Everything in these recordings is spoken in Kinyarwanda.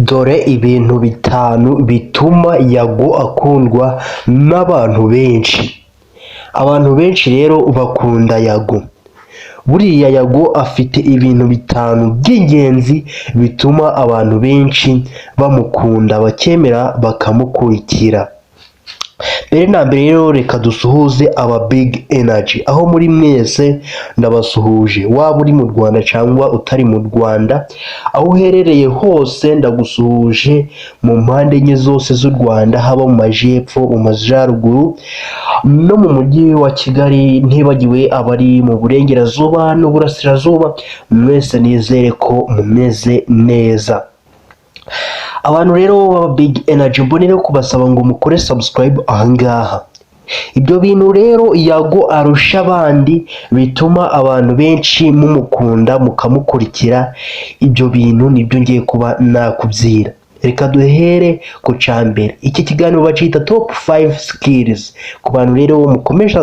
Dore ibintu bitanu bituma Yago akundwa n'abantu benshi. Abantu benshi rero bakunda Yago. Buriya Yago afite ibintu bitanu by'ingenzi bituma abantu benshi bamukunda, bakemera bakamukurikira. Mbere na mbere rero, reka dusuhuze aba Big Energy aho muri mwese. Ndabasuhuje, waba uri mu Rwanda cyangwa utari mu Rwanda, aho uherereye hose ndagusuhuje, mu mpande enye zose z'u Rwanda, haba mu majyepfo, mu majyaruguru no mu mujyi wa Kigali, ntibagiwe abari mu burengerazuba n'uburasirazuba. Mwese nizere ko mumeze neza. Abantu rero baba Big Energy, mbonere kubasaba ngo mukore subscribe ahangaha. Ibyo bintu rero Yago arusha abandi bituma abantu benshi mumukunda, mukamukurikira, ibyo bintu nibyo ngiye kuba nakubyira. Reka duhere ku cya mbere. Iki kiganiro bacita Top 5 Skills. Ku bantu rero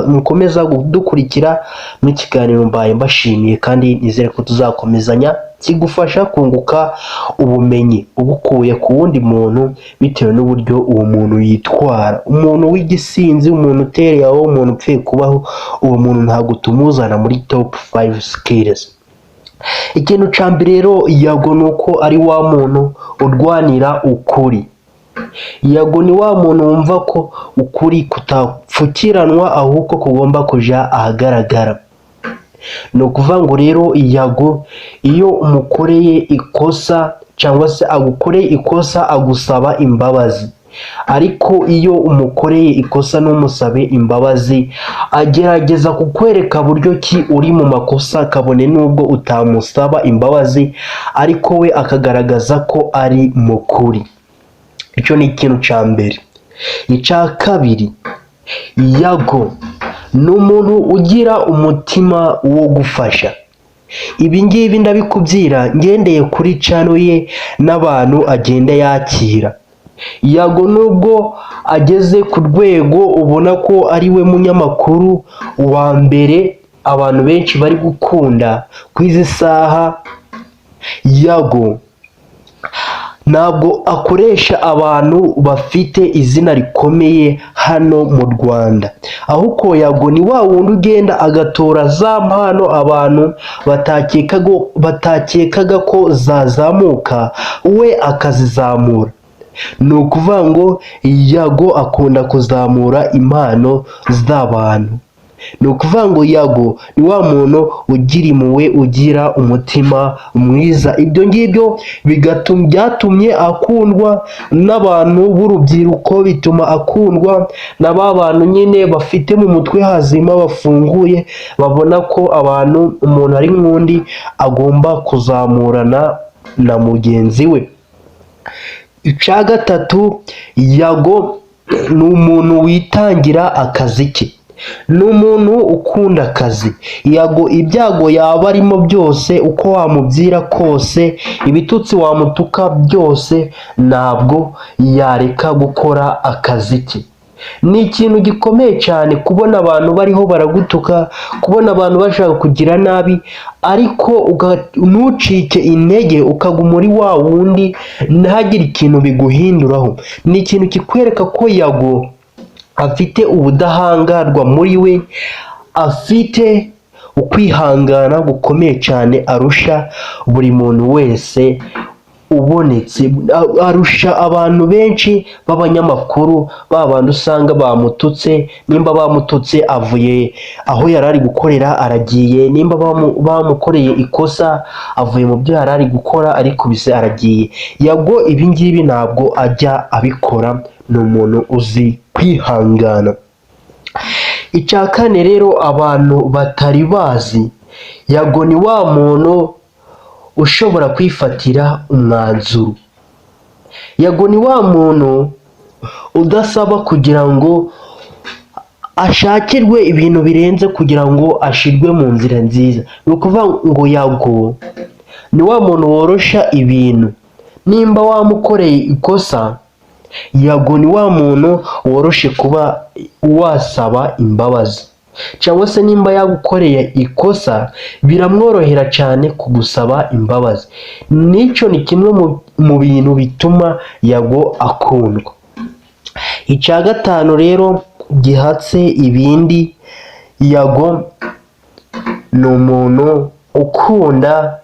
mukomeza kudukurikira mu kiganiro, mbaye mbashimiye kandi nizere ko tuzakomezanya. Kigufasha kunguka ubumenyi ubukuye ku wundi muntu bitewe n'uburyo uwo muntu yitwara. Umuntu w'igisinzi, umuntu utereye aho, umuntu upfuye kubaho, uwo muntu ntabwo tumuzana muri Top 5 Skills. Ikintu cya mbere rero, Yago ni uko ari wa muntu urwanira ukuri. Yago ni wa muntu wumva ko ukuri kutapfukiranwa, ahubwo kugomba kujya ahagaragara. Ni ukuvuga ngo rero Yago iyo umukoreye ikosa cyangwa se agukoreye ikosa, agusaba imbabazi, ariko iyo umukoreye ikosa ntumusabe imbabazi, agerageza kukwereka buryo ki uri mu makosa, kabone n'ubwo utamusaba imbabazi, ariko we akagaragaza ko ari mu kuri. Icyo ni ikintu cya mbere. Icya kabiri, Yago ni umuntu ugira umutima wo gufasha. Ibi ngibi ndabikubwira ngendeye kuri channel ye n'abantu agenda yakira. Yago nubwo ageze ku rwego ubona ko ari we munyamakuru wa mbere abantu benshi bari gukunda ku izi saha, Yago ntabwo akoresha abantu bafite izina rikomeye hano mu Rwanda, ahubwo Yago ni wa wundi ugenda agatora za mpano abantu batakekaga ko zazamuka, we akazizamura. Ni ukuvuga ngo Yago akunda kuzamura impano z'abantu. Ni ukuvuga ngo Yago ni wa muntu ugira impuhwe, ugira umutima mwiza. Ibyo ngibyo byatumye akundwa n'abantu b'urubyiruko, bituma akundwa na ba bantu nyine bafite mu mutwe hazima, bafunguye, babona ko abantu, umuntu ari nk'undi, agomba kuzamurana na mugenzi we. Icya gatatu, Yago ni umuntu witangira akazi ke, ni umuntu ukunda akazi. Yago ibyago yaba arimo byose, uko wamubwira kose, ibitutsi wamutuka byose, ntabwo yareka gukora akazi ke. Ni ikintu gikomeye cyane kubona abantu bariho baragutuka, kubona abantu bashaka kugira nabi, ariko ntucike intege, ukaguma uri wa wundi, ntihagire ikintu biguhinduraho. Ni ikintu kikwereka ko Yago afite ubudahangarwa muri we, afite ukwihangana gukomeye cyane, arusha buri muntu wese ubonetse, arusha abantu benshi b'abanyamakuru, ba bandi usanga bamututse. Nimba bamututse, avuye aho yari ari gukorera aragiye. Nimba bamukoreye ikosa, avuye mu byo yari ari gukora arikubise aragiye. Yago ibi ngibi ntabwo ajya abikora, ni umuntu uzi kwihangana. Icya kane rero abantu batari bazi, Yago ni wa muntu ushobora kwifatira umwanzuro. Yago ni wa muntu udasaba kugira ngo ashakirwe ibintu birenze kugira ngo ashirwe mu nzira nziza. Ni ukuvuga ngo Yago ni wa muntu worosha ibintu. Nimba wamukoreye ikosa, Yago ni wa muntu woroshe kuba wasaba imbabazi. Cyangwa se nimba yagukoreye ikosa, biramworohera cyane kugusaba imbabazi. Nicyo ni kimwe mu bintu bituma Yago akundwa. Icya gatanu rero gihatse ibindi, Yago ni umuntu ukunda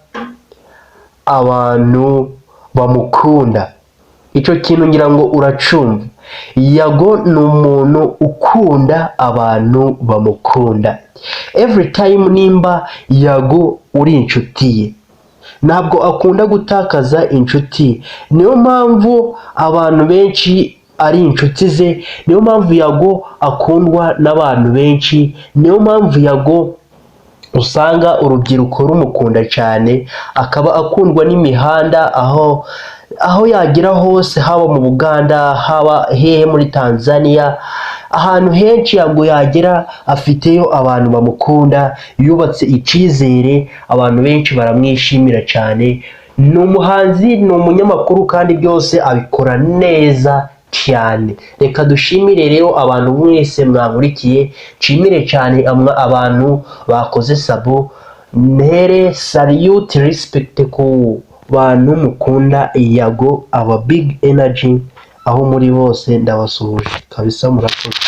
abantu bamukunda. Icyo kintu ngira ngo uracumva. Yago ni umuntu ukunda abantu bamukunda. Every time nimba Yago uri inshuti ye, ntabwo akunda gutakaza inshuti. Niyo mpamvu abantu benshi ari inshuti ze, niyo mpamvu Yago akundwa n'abantu benshi, niyo mpamvu Yago usanga urubyiruko rumukunda cyane, akaba akundwa n'imihanda aho yagera hose, haba mu Buganda, haba hehe, muri Tanzania, ahantu henshi Yago yagera afiteyo abantu bamukunda. Yubatse icyizere, abantu benshi baramwishimira cyane. Ni umuhanzi, ni umunyamakuru, kandi byose abikora neza cyane. Reka dushimire rero abantu mwese mwankurikiye, nshimire cyane abantu bakoze sub, ntere salute, respect ku bantu mukunda Yago, aba big energy aho muri bose, ndabasuhuje kabisa, murakoze.